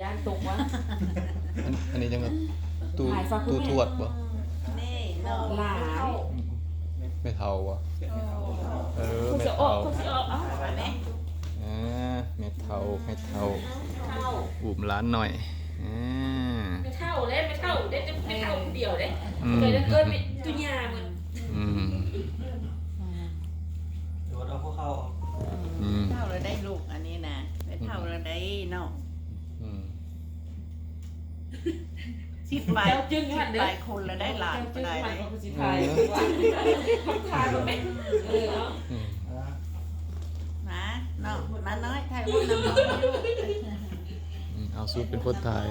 ຢ້ານຕົກວະ. ອັນ ອັນນີ້ຍັງ ຕູ້ ຕູ້ທວດບໍ່? ແມ່ເນາະ ຫຼານ ແມ່ເຖົ້າບໍ່? ເອີ ແມ່ເຖົ້າ ເອີ ແມ່ເຖົ້າ ອຸ້ມຫຼານນ້ອຍ ເອີ ແມ່ເຖົ້າເດ້ ແມ່ເຖົ້າເດ້ ແມ່ເຖົ້າຜູ້ດຽວເດ້ ເອີ້ນແມ່ຕຸຍາໝົດ. ອືມ ໂດດເອົາພວກເຂົາອອກ ອືມ ເຖົ້າແລ້ວໄດ້ລູກ ອັນນີ້ນະ ແມ່ເຖົ້າແລ້ວໄດ້ເນາະ. ອືມ ສິບປາຍ ເຈົ້າຈຶ່ງຢູ່ຫັ້ນເດີ ສິບປາຍຄົນລະໄດ້ຫຼານ ເຈົ້າຈຶ່ງຢູ່ຫັ້ນ ກໍຄືຊິພາຍ ເອີ ພາຍບໍ່ແມ່ນ ເອີ ເນາະ ອືມ ມາເນາະ ມານ້ອຍ ຖ່າຍຮູບນຳນ້ອງຢູ່ ອືມ ເອົາສູດເປັນຄົນຖ່າຍ.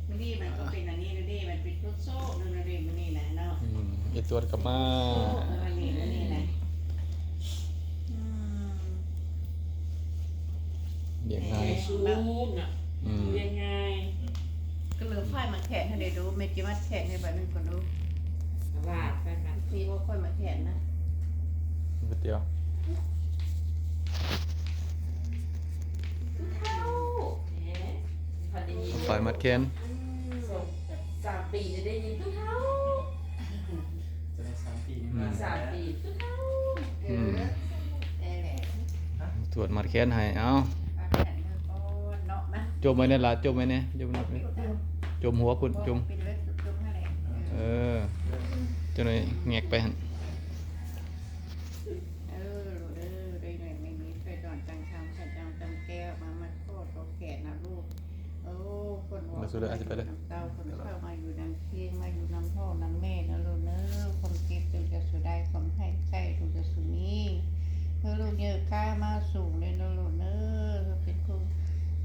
ມື້ນີ້ມັນກໍເປັນອັນນີ້ເດ້ ມັນເປັນໂຊກໆເດ້ ມື້ນີ້ນະເນາະ ອືມ ເອດວາດກັບມາ ມື້ນີ້ນະ ອືມ ລ້ຽງງ່າຍ ສູນນະ ອືມ ລ້ຽງງ່າຍ ກໍເລີຍຝ້າຍມາແຂນໃຫ້ໄດ້ດູ ແມ່ຊິມັດແຂນໃຫ້ໃບໜຶ່ງກ່ອນດູ ວ່າໄປມັດ ມີບໍ່ຄ່ອຍມາແຂນນະ ເຮັດດຽວ ຜູ້ເຖົ້າ ແໝ ພັນໄດ້ຍິນ ຝ້າຍມັດແຂນ ອືມ ສາມປີໄດ້ຍິນ ຜູ້ເຖົ້າ ຈະໄດ້ສາມປີນີ້ ອືມ ມາ ສາມປີ ຜູ້ເຖົ້າ ອືມ ເອີ ແຫຼະ ທວດມັດແຂນໃຫ້ ເອົາ ຈົ່ມໄວ້ແດ່ຫຼາ ຈົ່ມໄວ້ແດ່ ຈົ່ມ ຈົ່ມຫົວພຸ້ນ ຈົ່ມ ເອີ ຈັ່ງໜ້ອຍແງກໄປຫັ້ນ ເອີ ລູກເອີ ໄດ້ແມ່ມີໄຟດອນຕັ້ງຄຳ ໄຟດອນຕັ້ງແກ້ວ ມາມັດຂໍ້ຕໍ່ແຂນນະລູກ. ໂອ້ ຄົນ ມາສູ່ເດີ ອາດຊິໄປເດີ ເຈົ້າ ຄົນເຖົ້າມາຢູ່ນຳຄຽງ ມາຢູ່ນຳພໍ່ນຳແມ່ເນາະລູກເນີ ຄວາມເຈັບຈົ່ງຈະສູ່ໄດ້ ຄວາມໄຂ້ໄຂ້ຈົ່ງຈະສູ່ມີ ເອີ ລູກເຍີກ້າມາສູງເລີຍເນາະລູກເນີ ເປັນຜູ້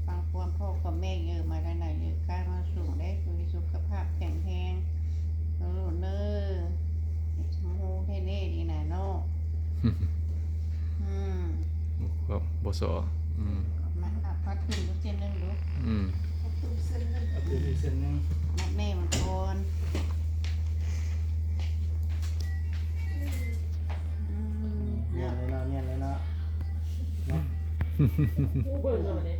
ຟັງຄວາມພໍ່ຄວາມແມ່ເຍີມາແລ້ວນະ ເຍີກ້າມາສູງເດ້ ມີສຸຂະພາບແຂງແຮງເນາະລູກເນີ ໂຮງແທ້ໆນີ້ນະເນາະ ອືມ ບໍ່ຊໍ ອືມ ມາ ມາ ມາ ຕື່ມເສັ້ນໜຶ່ງດູ ອືມ ຕື່ມເສັ້ນໜຶ່ງ ເອົາຕື່ມອີກເສັ້ນໜຶ່ງ ມັດແມ່ມັນກ່ອນ ອືມ ແມ່ນແລ້ວເນາະ ແມ່ນແລ້ວເນາະ ເນາະ ເບິ່ງເອົາເດ້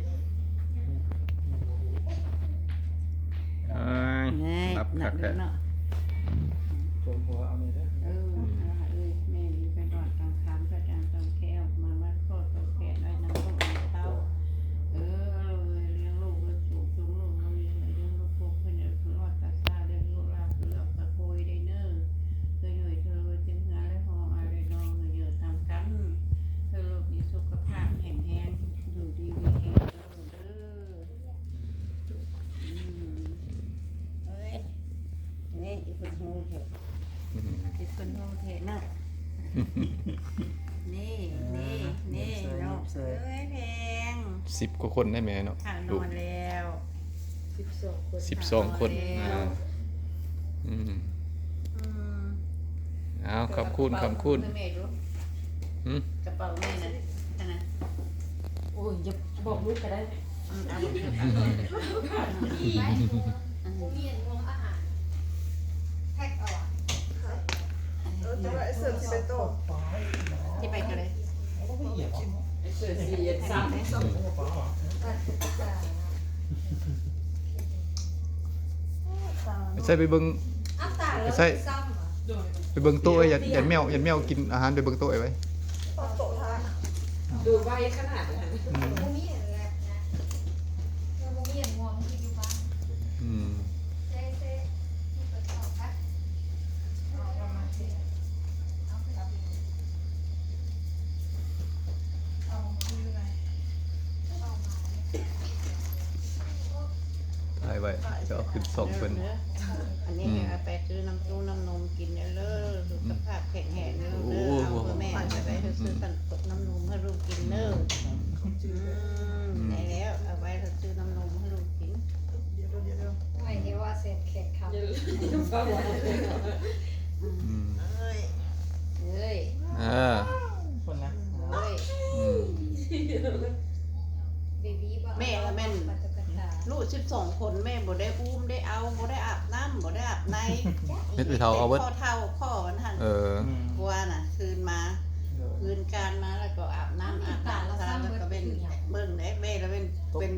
ເອີຍ ແມ່ນ ຫຼັບຄັກແທ້ ເນາະ ຈົມຫົວເອົາແດ່ເດີ ເອີ ອືມ ເອີຍ ແມ່ນ ຢູ່ເປັນດອນກາງຄຳ ພະຈັນຕ້ອງແກ້ວ ມາມັດຂໍ້ຕໍ່ແຂນໄວ້ນຳລູກນຳເຕົ້າ ເອີ ລ້ຽງລູກໃຫ້ສູງ ຈຸງລູກໃຫ້ລຽນ ໃຫ້ເລື່ອງລູກພົບ ໃຫ້ເລີກຮອດຕາຊາ ເລື່ອງລູກລາບ ເລື່ອງກະໂກຍໄດ້ເນີ ເທື່ອຫຍູຍເທື່ອລວຍ ຈຶ່ງເຮືອ ແລະ ຫໍອາ ແລະ ນອງ ເຮີເຍີຕາມກັນ ເພື່ອລູກມີສຸຂະພາບແຂງແຮງ ຢູ່ດີມີແຮງ ເດີ ອືມ ເອີຍ ນີ້ອີ່ເພິ່ນຮູ້ແທ້ ອືມ ອີ່ເພິ່ນຮູ້ແທ້ນະ ນີ້ ນີ້ ນີ້ເນາະ ເອີຍ ແພງ ສິບກວ່າຄົນໄດ້ແມ່ເນາະ ຂ້ານອນແລ້ວ ສິບສອງຄົນ ສິບສອງຄົນ ຂ້ານອນແລ້ວ ອືມ ອືມ ອ້າວ ຂອບຄຸນ ຂອບຄຸນ ກະເປົາໃຫ້ແມ່ດູ ຫືມ ກະເປົາແມ່ນະ ອັນນັ້ນ ໂອ້ຍ ຢ່າບອກລູກກະໄດ້ ອືມ ເອົາ ເອົາ ບໍ່ມີອັນຮວມອາຫານ ແພັກເອົາ ເອີ ແຕ່ວ່າໄອ້ເສີດຊິໄປໂຕ ຊິໄປກະໄດ້ ໄອ້ເສີດຊິເຮັດຊ້ຳ ໄປໃສໄປເບິ່ງ ໄປໃສ ໄປເບິ່ງໂຕະ ຢ້ານ ຢ້ານແມວ ຢ້ານແມວກິນອາຫານ ໄປເບິ່ງໂຕະໄວ້ ໂຕະຖ້າ ດູໄວຂະໜາດນັ້ນ ອືມ ອືມ ຖ່າຍໄວ້ ຈະເອົາຂຶ້ນຊ່ອງເພິ່ນ ອັນນີ້ ອືມ ເອົາໄປຊື້ນ້ຳຕູ້ນ້ຳນົມກິນເດີ ສຸຂະພາບແຂງແຮງເດີ ເອົາເພື່ອແມ່ ເອົາໄປຊື້ ອືມ ນ້ຳນົມໃຫ້ລູກກິນເດີ ອືມ ອືມ ໄດ້ແລ້ວ ເອົາໄວ້ຊື້ນ້ຳນົມໃຫ້ລູກກິນ ດຽວ ດຽວ ດຽວ ໄວ້ທີ່ວ່າເຊັນແຂກຄັບ ອືມ ເອີຍ ເອີຍ ເອີ ຄົນນະ ເອີຍ ອືມ ເບບີບໍ່ ແມ່ລະແມ່ນລູກສິບສອງຄົນ ແມ່ບໍ່ໄດ້ອຸ້ມໄດ້ເອົາ ບໍ່ໄດ້ອາບນ້ຳ ບໍ່ໄດ້ອາບໃນ ເຮັດໄປເທົ່າເອົາເບິດ ເປັນພໍ່ເຖົ້າພໍ່ມັນຫັ້ນ ເອີ ອືມ ກວ່ານະ ຄືນມາ ຄືນການມາແລ້ວກໍອາບນ້ຳອາບຕາ ແລ້ວກໍເປັນ ເບິ່ງເດ້ ແມ່ລະເປັນ ເປັນ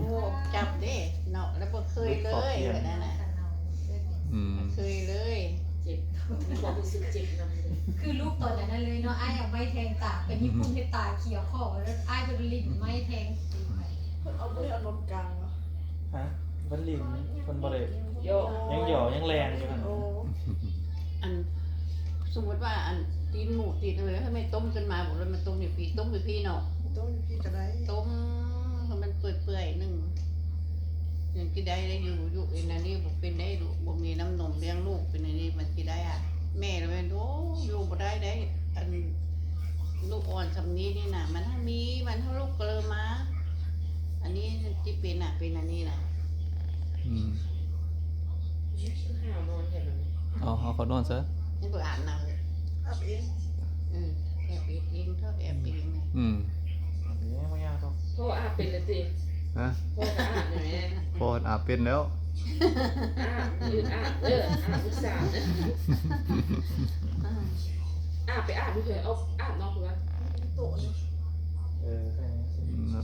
ຜູ້ຈັບເດ້ເນາະ ແລ້ວບໍ່ເຄີຍເລີຍແບບນັ້ນນະ ອືມ ບໍ່ເຄີຍເລີຍ ເຈັບ ຄວາມຮູ້ສຶກເຈັບນຳ ຄືລູກຕອນນັ້ນເລີຍເນາະ ອ້າຍເອົາໄມ້ແທງຕາ ໄປຍີ່ປຸ່ນເຮັດຕາຂຽວຂອງ ແລ້ວອ້າຍເພິ່ນຫຼິ້ນໄມ້ແທງ ເພິ່ນເອົາ ບໍ່ໄດ້ເອົາໜົນກາງເນາະ ຮະ ເພິ່ນຫຼິ້ນ ເພິ່ນບໍ່ໄດ້ ຍັງຢໍ່ຍັງແລ່ນຢູ່ຫັ້ນ ໂອ້ ອັນ ສົມມຸດວ່າ ອັນ ຕີນໝູຕີນເອີຍ ໃຫ້ແມ່ຕົ້ມຂຶ້ນມາ ບໍ່ ແລ້ວມັນຕົ້ມຢູ່ພີ້ ຕົ້ມຢູ່ພີ້ເນາະ ຕົ້ມຢູ່ພີ້ກໍໄດ້ ຕົ້ມໃຫ້ມັນເປື່ອຍໆໜຶ່ງ ຍັງຊິໄດ້ ໄດ້ຢູ່ ຢູ່ເອັນອັນນີ້ ບໍ່ເປັນໄດ້ລູກ ບໍ່ມີນ້ຳນົມລ້ຽງລູກ ເປັນອັນນີ້ ມັນຊິໄດ້ອະ ແມ່ລະແມ່ນ ໂອ້ ຢູ່ບໍ່ໄດ້ໄດ໋ ອັນ ລູກອ່ອນສ່ຳນີ້ນີ້ນະ ມັນຫາມີ ມັນຫາລຸກກະເລີມາ ອັນນີ້ຊິເປັນນະ ເປັນອັນນີ້ນະ ອືມ ຄືຫາວນອນແທ້ບັດນີ້ ເອົາ ເອົາເຂົານອນຊະ ຍັງບໍ່ອາບນ້ຳ ອາບເອງ ເອີ ແອບເອງ ເອງເຖາະ ແອບເອງນະ ອືມ ອາບເອງ ບໍ່ຍາກດອກ ພໍ່ອາບເປັນແລ້ວຕິ ຮະ ພໍ່ກໍອາບແດ່ ພໍ່ອາບເປັນແລ້ວ ອາບ ອືມ ອາບ ເອີ ອາບລູກສາວນະ ອາບ ໄປອາບຢູ່ເທິງ ເອົາອາບນອກພຸ້ນວະ ໂຕະນີ້ ເອີ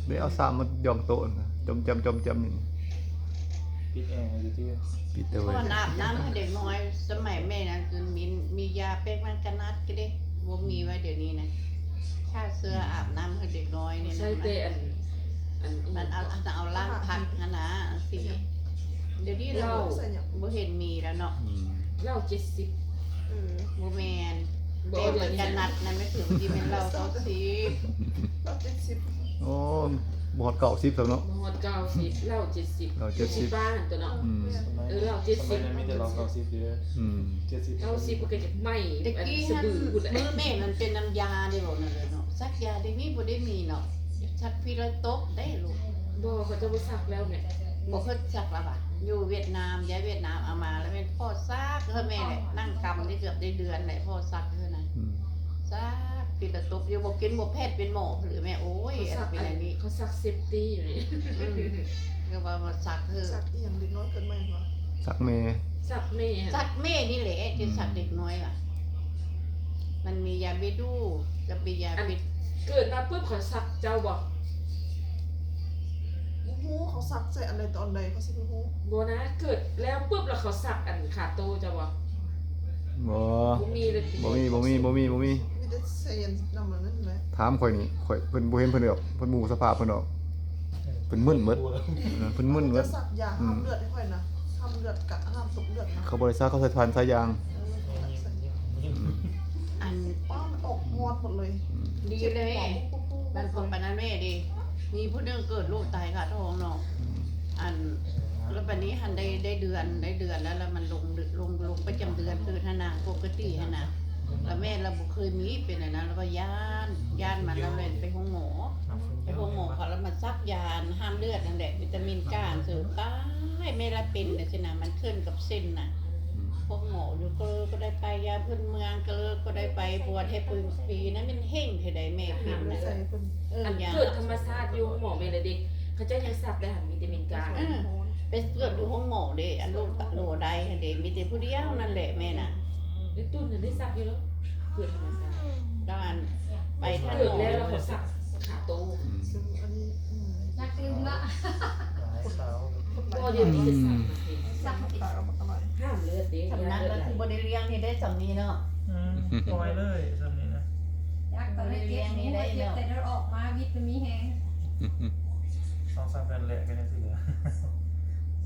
ໄດ້ເອົາສາມມາຢອງໂຕະນະ ຈອມແຈມ ຈອມແຈມຢູ່ນີ້ ປິດແອຢູ່ຕິ ປິດແຕ່ວ່າ ອາບນ້ຳໃຫ້ເດັກນ້ອຍ ສະໄໝແມ່ນັ້ນຄືມີ ມີຢາແປ້ງມັນກະນັດກະເດ້ ບໍ່ມີວ່າດຽວນີ້ນະ ຂ້າເຊື້ອອາບນ້ຳໃຫ້ເດັກນ້ອຍນີ້ນະ ໃຊ້ແຕ່ອັນ ອັນ ອັນ ເອົາ ອັນ ເອົາລ້າງຜັກຫັ້ນນະ ອັນຊີ້ ດຽວນີ້ລາວບໍ່ເຫັນມີແລ້ວເນາະ ອືມ ລາວເຈັດສິບ ເອີ ບໍ່ແມ່ນ ບໍ່ ແປ້ງມັນກະນັດນັ້ນ ແມ່ນເຖິງຊິແມ່ນລາວເກົ້າສິບ ລາວເຈັດສິບ ໂອ້ ບໍ່ຮອດເກົ້າສິບຊ້ຳເນາະ ບໍ່ຮອດເກົ້າສິບ ລາວເຈັດສິບ ລາວເຈັດສິບ ຊິປ້າຫັ້ນຕົວເນາະ ອືມ ເອີ ລາວເຈັດສິບ ສະໄໝນັ້ນມີແຕ່ລາວເກົ້າສິບເດີ ອືມ ເຈັດສິບ ເກົ້າສິບ ມັນກໍຈະໄໝ້ ແຕ່ກີ້ຫັ້ນ ມື້ແມ່ນັ້ນເປັນນ້ຳຢາເດ້ ເວົ້ານັ້ນແຫຼະເນາະ ສັກຢາດຽວນີ້ບໍ່ໄດ້ມີເນາະ ສັກພີລະຕົບໄດ້ລູກ ບໍ່ ເຂົາເຈົ້າບໍ່ສັກແລ້ວແມ່ ບໍ່ເຄີຍສັກລະຫວາ ຢູ່ຫວຽດນາມ ຢາຫວຽດນາມເອົາມາ ລະແມ່ນພໍ່ສັກ ເອີ ແມ່ແຫຼະ ນັ່ງກຳໄດ້ເກືອບໄດ້ເດືອນແຫຼະ ພໍ່ສັກເທື່ອນະ ອືມ ສັກ ເປັນຕາຕົບຢູ່ ບໍ່ກິນບໍ່ແພດເປັນໝໍພຸ້ນແຫຼະແມ່ ໂອ້ຍ ເຂົາສັກ ອັນເປັນອັນນີ້ ເຂົາສັກເຊບຕີ້ຢູ່ນີ້ ອືມ ກໍວ່າ ວ່າສັກເອີ ສັກອີ່ຫຍັງເດັກນ້ອຍເກີດໃໝ່ຫວາ ສັກແມ່ ສັກແມ່ ສັກແມ່ນີ້ແຫຼະ ອືມ ທີ່ສັກເດັກນ້ອຍຫວາ ມັນມີຢາເບດູ ກັບເບຍາ ອັນເປັນ ເກີດມາປຶບເຂົາສັກເຈົ້າບໍ່? ບໍ່ຮູ້ເຂົາສັກໃສ່ອັນໃດຕອນໃດ ເຂົາຊິບໍ່ຮູ້ ບໍ່ນະ ເກີດແລ້ວປຶບແລ້ວເຂົາສັກອັນຄາໂຕເຈົ້າບໍ່? ບໍ່ ບໍ່ມີເລີຍ ບໍ່ມີ ບໍ່ມີ ບໍ່ມີ ບໍ່ມີ ມີແຕ່ໃສ່ອັນນັ້ນແຫຼະ ຖາມຂ້ອຍນີ້ ຂ້ອຍ ເພິ່ນບໍ່ເຫັນເພິ່ນດອກ ເພິ່ນບໍ່ຮູ້ສະພາບເພິ່ນດອກ ເພິ່ນມຶນເບິດ ເອີ ເພິ່ນມຶນເບິດ ເຂົາຈະສັກຢາຫ້າມເລືອດໃຫ້ຂ້ອຍນະ ຫ້າມເລືອດກະ ຫ້າມຕົກເລືອດນະ ເຂົາບໍ່ໄດ້ສັກ ເຂົາໃສ່ຖ່ານສາຍຢາງ ເອີ ອັນ ປ້າ ມັນອອກຮອດໝົດເລີຍ ອືມ ດີເລີຍ ເຈັບຫົວ ມັນກໍປານນັ້ນແມ່ເດ້ ມີຜູ້ໜຶ່ງເກີດລູກຕາຍຄາທ້ອງເນາະ ອືມ ອັນ ແລ້ວບາດນີ້ຫັ້ນໄດ້ ໄດ້ເດືອນ ໄດ້ເດືອນແລ້ວ ແລ້ວມັນລົງ ລົງ ລົງປະຈຳເດືອນຄືຫັ້ນນະ ປົກກະຕິຫັ້ນນະ ແລ້ວແມ່ລະບໍ່ເຄີຍມີເປັນອັນນັ້ນ ລະວ່າຢ້ານ ຢ້ານມັນ ລະເລີຍໄປໂຮງໝໍ ໄປໂຮງໝໍເຂົາ ລະມາສັກຢາຫ້າມເລືອດຫັ້ນແຫຼະ ວິຕາມິນກາງເສີມ ຕາຍ ແມ່ລະເປັນຈັ່ງຊີ້ນະ ມັນຂຶ້ນກັບເສັ້ນນະ ອືມ ພວກໝໍຢູ່ ກໍ ກໍໄດ້ໄປຢາພື້ນເມືອງ ກໍ ກໍໄດ້ໄປບວດໃຫ້ເພິ່ນ ປີນັ້ນແມ່ນເຮັງເທື່ອໃດແມ່ເປັນນະ ເອີ ອັນເກີດທຳມະຊາດຢູ່ໂຮງໝໍແມ່ນແຫຼະເດັກ ເຂົາເຈົ້າຍັງສັກໄດ້ຫັ້ນ ວິຕາມິນກາງ ເອີ ໄປເກີດຢູ່ໂຮງໝໍເດ້ ອັນໂລກໂລໄດຫັ້ນເດ້ ມີແຕ່ຜູ້ດຽວນັ້ນແຫຼະແມ່ນະ ໄອ້ຕຸ້ນນັ້ນໄດ້ສັກຢູ່ເນາະ ເກີດທຳມະຊາດ ແລ້ວອັນ ໄປທາງ ເກີດແລ້ວ ແລ້ວເຂົາສັກຂາໂຕ ອືມ ສັກຕື່ມລະ ບໍ່ ດຽວນີ້ຈະສັກ ອືມ ສັກ ຫ້າມເລືອດເດ້ ສຳນັ້ນລະຄືບໍ່ໄດ້ລ້ຽງນີ້ໄດ້ສ່ຳນີ້ເນາະ ອືມ ປ່ອຍເລີຍສ່ຳນີ້ນະ ຢາກຕອນເກັບ ບໍ່ໄດ້ລ້ຽງນີ້ໄດ້ເນາະ ແຕ່ເດີນອອກມາວິດມັນມີແຮງ ສອງສາມເດືອນແລະກໍຍັງຊິເຫຼືອ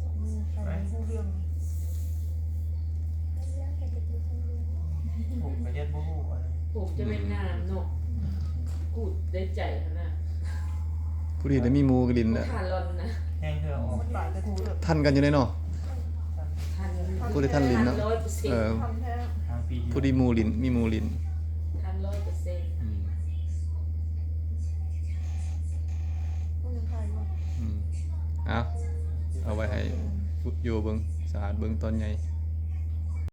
ອືມ ໄປ ຮູ້ເລື່ອງ ຜົມກໍເຮັດບໍ່ຮູ້ອັນນີ້ ຜົມຈະແມ່ນງາມເນາະ ອືມ ກູດໄດ້ໃຈຫັ້ນນະ ຜູ້ດີໄດ້ມີໝູ່ຫຼິ້ນແຫຼະ ທ່ານລອນນະ ແຮງເທື່ອອອກ ມັນຫຼາຍແຕ່ກູດ ທັນກັນຢູ່ເດເນາະ ທັນ ຜູ້ໃດທັນຫຼິ້ນເນາະ ພັນຮ້ອຍເປີເຊັນ ເອີ ທັນແທ້ ທັນປີດຽວ ຜູ້ດີໝູ່ຫຼິ້ນ ມີໝູ່ຫຼິ້ນ ທັນຮ້ອຍເປີເຊັນ ອືມ ມັນຍັງຖ່າຍຢູ່ ອືມ ເອົາ ເອົາໄວ້ໃຫ້ ອືມ ໂຍເບິ່ງ ສະອາດເບິ່ງຕອນໃຫຍ່.